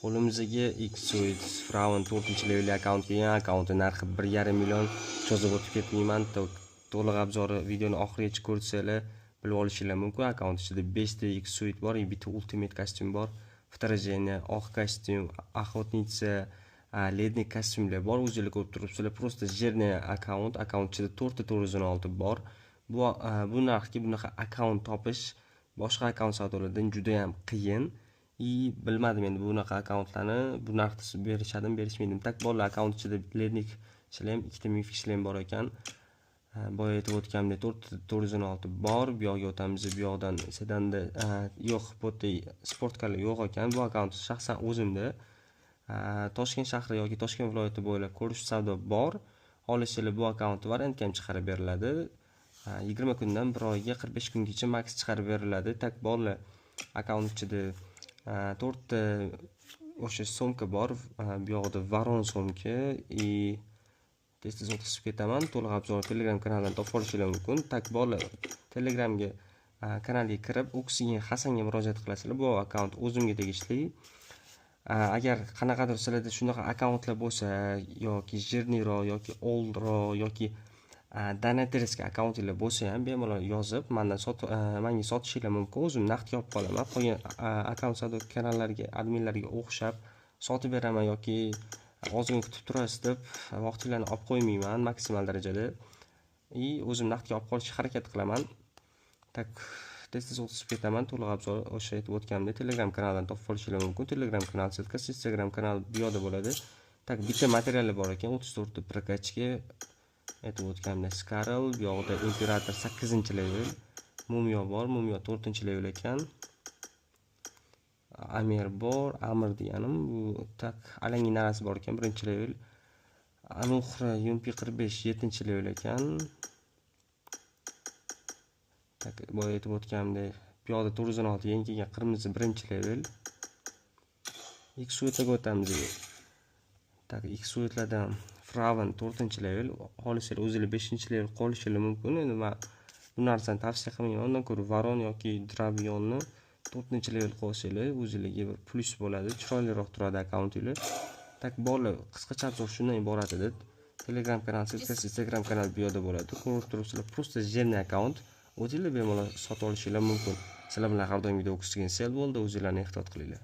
Qo'limizga Xsuite Frauen 4-levelli akkaunt kelgan. Akkaunti narxi 1,5 million. Cho'zib o'tib ketmayman. To'liq obzori videoni oxirigacha ko'rsanglar bilib olishinglar mumkin. Akkaunt ichida 5 ta Xsuite bor, bitta ultimate kostyum bor. Вторжение, oq kostyum, охотница, ледник kostyumlar bor. O'zinglar ko'rib turibsizlar. Просто жирный akkaunt. Akkaunt ichida 4 ta 416 bor. Bu narxga bunaqa akkaunt topish boshqa akkaunt savdolardan juda ham qiyin. И bilmadim endi bunaqa akkauntlarni bu narxda berishadimi, berishmaydimi. Так, bolalar, akkaunt ichida ледник шлем, ikkita мифик шлем bor ekan. Boya aytib o'tganimdek 4 416 bor. Bu yoqga o'tamiz. Bu yoqdan sedanda yo'q, bu yerda спортка lar yo'q ekan. Bu akkaunt shaxsan o'zimda. Toshkent shahri yoki Toshkent viloyati bo'ylab ko'rish savdo bor. Xohlasanglar, bu akkaunt variantga ham chiqarib beriladi. 20 kundan 1 oyga, 45 kungacha max chiqarib beriladi. Так, bolalar, akkaunt ichida to'rtta o'sha сумка bor. Bu yoqda Ворон сумка и tez tez o'tkazib ketaman. To'liq обзор Telegram kanalidan topib olishinglar mumkin. Так, bolalar, Telegramga kanalga kirib, Oksigen Hasanga murojaat qilasizlar. Bu akkaunt o'zimga tegishli. Agar qanaqadir sizlarda shunaqa akkauntlar bo'lsa yoki жирный roq yoki oldroq yoki донатерский akkauntinglar bo'lsa ham, bemalol yozib, mandan manga sotishinglar mumkin. O'zim naqdga olib qolaman. Qolgan akkaunt savdo kanallariga, adminlarga o'xshab sotib beraman yoki ozgina kutib turasiz deb vaqtinglarni olib qo'ymayman maksimal darajada. И o'zim naqdga olib qolishga harakat qilaman. Так, tez tez o'tkazib ketaman. To'liq обзор o'sha aytib o'tganimdek Telegram kanalidan topib olishinglar mumkin. Telegram kanal ссылка si Instagram kanal bu yoqda bo'ladi. Так, bitta materiali bor ekan, 34 ta прокачка. Aytib o'tganimdek Skarl, bu yoqda Imperator 8-level, Mumiyo bor, Mumiyo 4-level ekan. Amir bor, Amir deganim bu. Так, alanga narasi bor ekan, 1-level. Anuhra UMP 45 7-level ekan. Так, boya aytib o'tganimdek, bu yoqda 416 yangi kelgan qirmizi 1-level. X-Suite'ga o'tamiz. Так, X-Suite'lardan Fraven 4-level. Xohlasanglar, o'zinglar 5-level qolishinglar mumkin. Endi men bu narsani tavsiya qilmayman. Undan ko'ra Ворон yoki Drabionni 4-level qilsanglar, o'zinglarga bir plyus bo'ladi. Chiroyliroq turadi akkauntinglar. Так, bolalar, qisqacha обзор shundan iborat edi. Telegram kanal, ссылка si Instagram kanal bu yerda bo'ladi. Ko'rib turibsizlar, просто жирный akkaunt. O'zinglar bemalol sotib olishinglar mumkin. Sizlar bilan har doimgidek Oksigen Sel bo'ldi. O'zinglarni ehtiyot qilinglar.